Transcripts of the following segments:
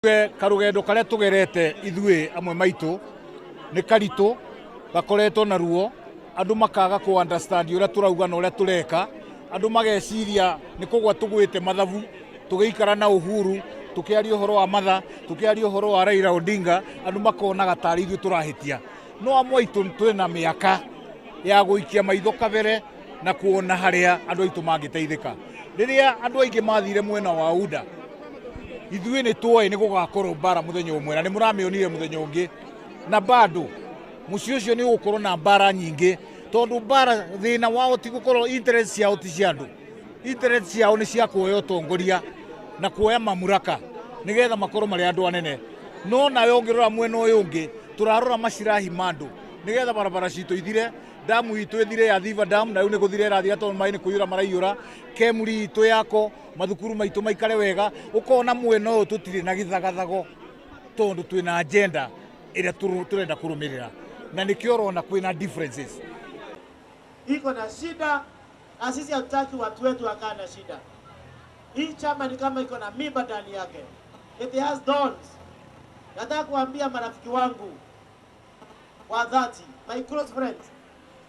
Karugendo karia tugerete ithuĩ amwe maitũ nĩ karitũ, gakoretwo na ruo, andũ makaga ku understand ũrĩa tũrauga na ũrĩa tũreka. Andũ mageciria nĩ kũgwa tũgwĩte mathabu tũgĩikara na Uhuru, tũkĩaria ũhoro wa Matha, tũkĩaria ũhoro wa Raila Odinga, andũ makonaga tarĩ ithuĩ tũrahĩtia. No amwe aitũ twĩna mĩaka ya gũikia maitho kabere na kuona harĩa andũ aitũ mangĩteithĩka. Rĩrĩa andũ aingĩ mathire mwena wa UDA, ithuĩ nĩ tuoĩ nĩ gũgakorwo mbara mũthenya ũmwe, na nĩ mũramĩonire mũthenya ũngĩ. Na bado mũciĩ ũcio nĩ ũgũkorwo na mbara nyingĩ, tondũ mbara thĩna wao ti gũkorwo interest ciao ti cia andũ, interest ciao nĩ cia kuoya ũtongoria na kuoya mamuraka nĩgetha makorwo marĩ andũ anene. No nawe ũngĩrora mwena ũyũ ũngĩ, tũrarora macirahi ma andũ nĩgetha barabara citũ ithire, damu itũ ĩthire ya Thiva Dam, na rĩu nĩ gũthira ĩrathira tondũ maĩ nĩ kũiyũra maraiyũra, Kemri itũ yako, mathukuru maitũ maikare wega. Ũkona mwena ũyũ tũtirĩ na gĩthagathago tondũ twĩna agenda ĩrĩa tũrenda kũrũmĩrĩra, na nĩkĩo ũrona kwĩna differences. Iko na shida na sisi hatutaki watu wetu wakaa na shida. Hii chama ni kama iko na miba ndani yake. It has thorns. Nataka kuambia marafiki wangu wa dhati, my close friends,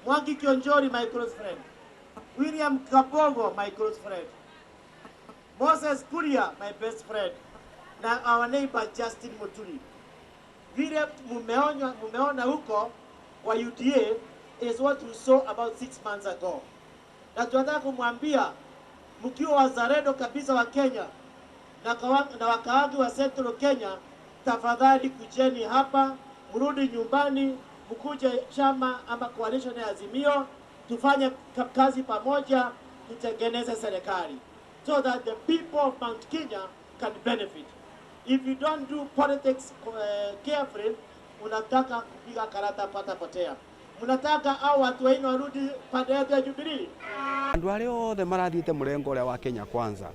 Mwangi Kionjori, my close friend, William Kabogo, my close friend, Moses Kuria, my best friend, na our neighbor Justin Muturi. Vile mumeonywa, mumeona huko kwa UDA is what you saw about 6 months ago. Na tunataka kumwambia, mkiwa wazalendo kabisa wa Kenya na wakaaji wa Central Kenya, tafadhali kujeni hapa, mrudi nyumbani, mkuje chama ama coalition ya Azimio, tufanye kazi pamoja, tutengeneze serikali so that the people of Mount Kenya can benefit. If you don't do politics carefully, unataka kupiga karata pata potea. Mnataka au watu wenu warudi pande yetu ya Jubilee? Andu aria othe marathiĩte mũrengo ũrĩa wa Kenya Kwanza,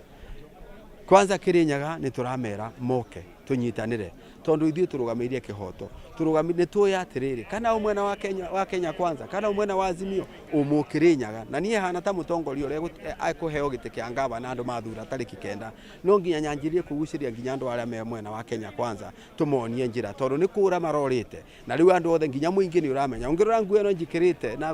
kwanza Kirinyaga, nĩ tũramera moke tũnyitanĩre, tondũ ithuĩ tũrũgamĩrĩire kĩhoto. Nĩ tũĩ atĩrĩrĩ, kana ũ mwena wa Kenya Kwanza kana ũ mwena wa Azimio, ũmũ Kirinyaga. Na niĩ hana ta mũtongoria ũrĩa ekũheo gĩtĩ kĩa ngavana, andũ mathura tarĩki 9, no nginya nyanjirie kũgucĩria nginya andũ arĩa me mwena wa Kenya Kwanza, tũmonie njĩra, tondũ nĩ kũra marorĩte. Na rĩu andũ othe nginya mũingĩ nĩ ũramenya, ũngĩrora nguo ĩno njikĩrĩte na